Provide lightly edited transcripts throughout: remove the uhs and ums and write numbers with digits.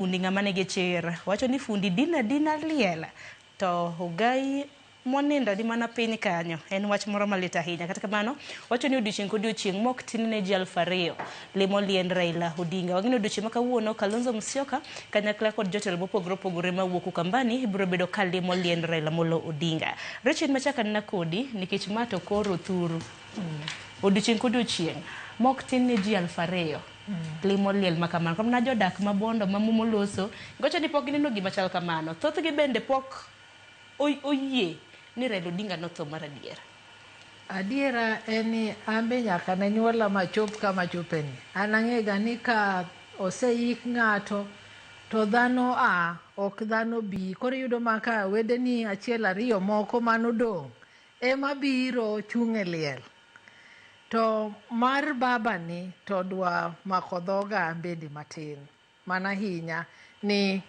Fundi ng'ama nigi chir wacho ni fundi dina dina liel to ogai monindo ni mana piny kanyo en wach moro malit ahinya. Kata kamano wacho ni odiochieng' kodiochieng' mok tin ne ji 2000 limo liend Raila Odinga. Wang'e ni odiochieng' ma kawuono Kalonzo Musyoka kanyakla kod jotelo mopogore opogore mawuok Ukambani biro bedo ka limo liend Raila Amolo Odinga. Rachel machaka nena kodi nikech ma to koro thuru. Odiochieng' kodiochieng' mok tin ne ji 2000 limo liel ma kamano. Kamano jodak ma Bondo ma Mumo loso gocho ni pok gineno gima chal kamano. Thothgi bende pok oyie ni Raila Odinga notho mar adier. Adiera en ni an be nyaka ne nyuola machop kama achopeni. An ang'ega ni ka oseik ng'ato to dhano a ok dhano bi. Koro iyudo ma ka wedeni achiel ariyo moko manodong' ema biro chung' e liel. To mar baba ni to dwa mako dhoga an bende matin mana ahinya ni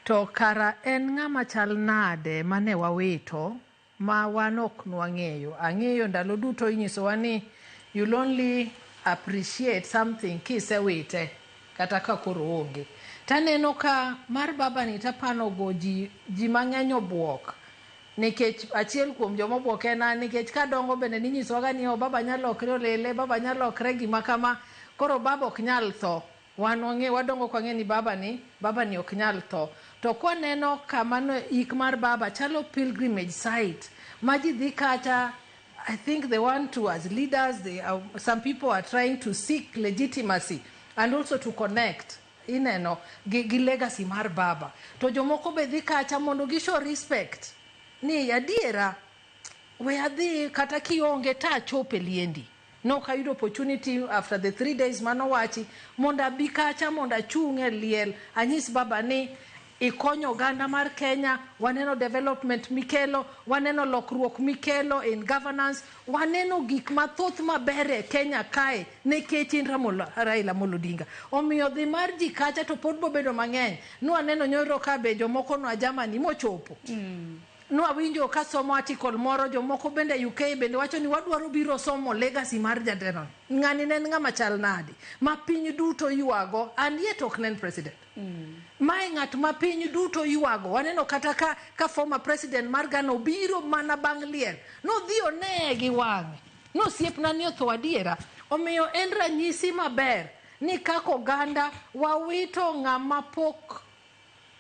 to kara en ng'ama chal nade mane wawito ma wan ok nwang'eyo. Ang'eyo ndalo duto inyisowa ni you'll only appreciate something kisewite kata ka koro oonge. Taneno ka mar baba ni tapano go ji, ji mang'eny obuok nikech achiel kuom joma obuok en an nikech kadongo bende ninyisowaga ni oh, baba nyalo lokre olele, baba nyalo lokre gima kama, koro baba ok nyal tho. Wan wang'e wadongo kwang'e ni baba ni baba ni ok nyal tho. To kwaneno kama no ik mar baba chalo pilgrimage site ma ji dhi kacha. I think they want to, as leaders, they are, some people are trying to seek legitimacy and also to connect ineno gi legacy mar baba. To jomoko be dhi kacha mondo gi show respect ni adiera we adhi kata kionge ta achop e liendi. Nok ayudo opportunity after the 3 days manowachi mondo abi kacha mondo achung' e liel anyis baba ni ikonyo oganda mar Kenya, waneno development mikelo, waneno lokruok mikelo in governance, waneno gik mathoth maber e Kenya kae nikech in Raila Amolo Odinga. Omiyo dhi mar ji kacha to pod bobedo mang'eny. Nwaneno nyoro ka be jomoko noa Germany mochopo. Nwawinjo ka somo article moro jomoko bende UK bende wacho ni wadwaro biro somo legacy mar jatelo. Ng'ani ne en ng'ama chal nadi ma piny duto ywago and yet ok ne en president. Mae ng'at ma piny duto ywago. Waneno kata ka former president mar Ghana obiro mana bang' liel. Nodhi oneye gi wang'e. Nosiepna ni otho adiera. Omiyo en ranyisi maber ni kaka oganda wawito ng'ama pok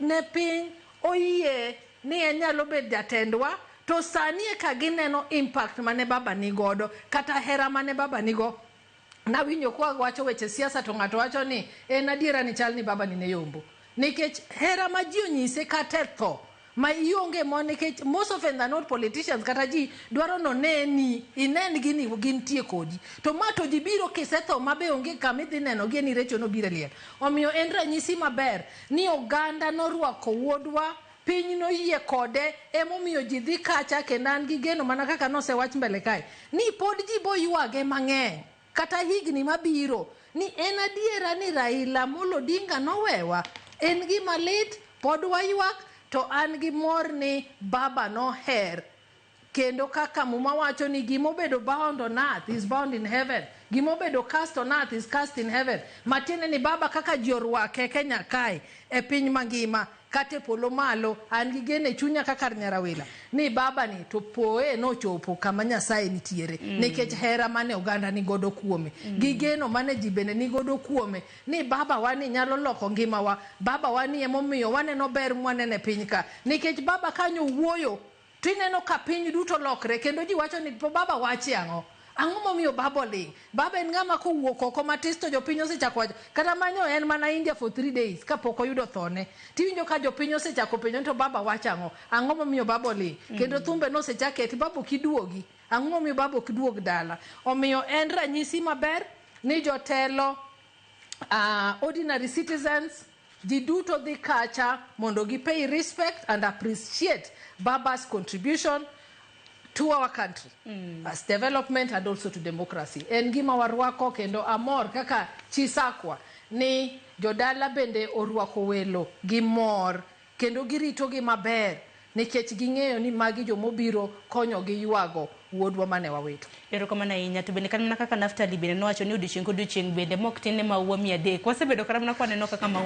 ne piny oyie ni en nyalo bet jatendwa to sani eka gineno impact mane baba nigodo kata hera mane baba nigo. Nawinjo kwa wacho weche siasa to ng'ato wacho ni en adiera ni chal ni baba ni ne yombo nikech hera ma ji onyise kata e tho ma ionge mo nikech most often than not politicians kata ji dwaro noneni inen gi ni gintie kodi to ma to ji biro kisetho ma be onge kama idhi neno gie ni Rachel nobiro e liel. Omiyo en ranyisi maber ni oganda norwako wuodwa piny noyie kode emomiyo ji dhi kacha kendo an gi geno mana kaka nosewach mbele kae ni pod ji boywage mang'eny kata higni mabiro ni en adiera ni Raila Amolo Odinga nowewa en gima lit pod waywak to an gi mor ni baba noher kendo kaka muma wacho ni gimobedo bound on earth is bound in heaven gimobedo cast on earth is cast in heaven matiende ni baba kaka ji orwake Kenya kae e piny mangima kata e polo malo an gi geno e chunya kaka nyarawila ni baba ni to poe nochopo kama Nyasaye nitiere nikech hera mane oganda ni godo kuome gi geno mane ji bende ni godo kuome ni baba wa ni nyalo loko ngimawa baba wa ni emomiyo waneno ber mwaneno e piny ka nikech baba kanyo wuoyo tineno ka piny duto lokre kendo ji wacho ni to baba wachi ang'o ang'o momiyo baba oling' baba en ng'ama kowuok oko matis to jopiny osechako wacho kata manyo en mana India for 3 days kapok oyudo thone tiwinjo ka jopiny osechako penjo ni to baba wacho ang'o ang'o momiyo baba oling' kendo thumbe nosechak keti baba ok iduogi ang'o momiyo baba ok duog dala omiyo en ranyisi maber ni jotelo ordinary citizens ji duto dhi kacha mondo gi pay respect and appreciate baba's contribution to our country as development and also to democracy. En gima warwako kendo amor kaka chisakwa ni jodala bende orwako welo gi mor kendo giritogi maber nikech ging'eyo ni magi jomobiro konyogi ywago wuodwa mane wawito. Erokamano ahinya. To bende kata mana kaka Naftali bende nowacho ni odiochieng' kodiochieng' bende mok tin ne maua 300. Wasebedo kata mana kwaneno kaka maua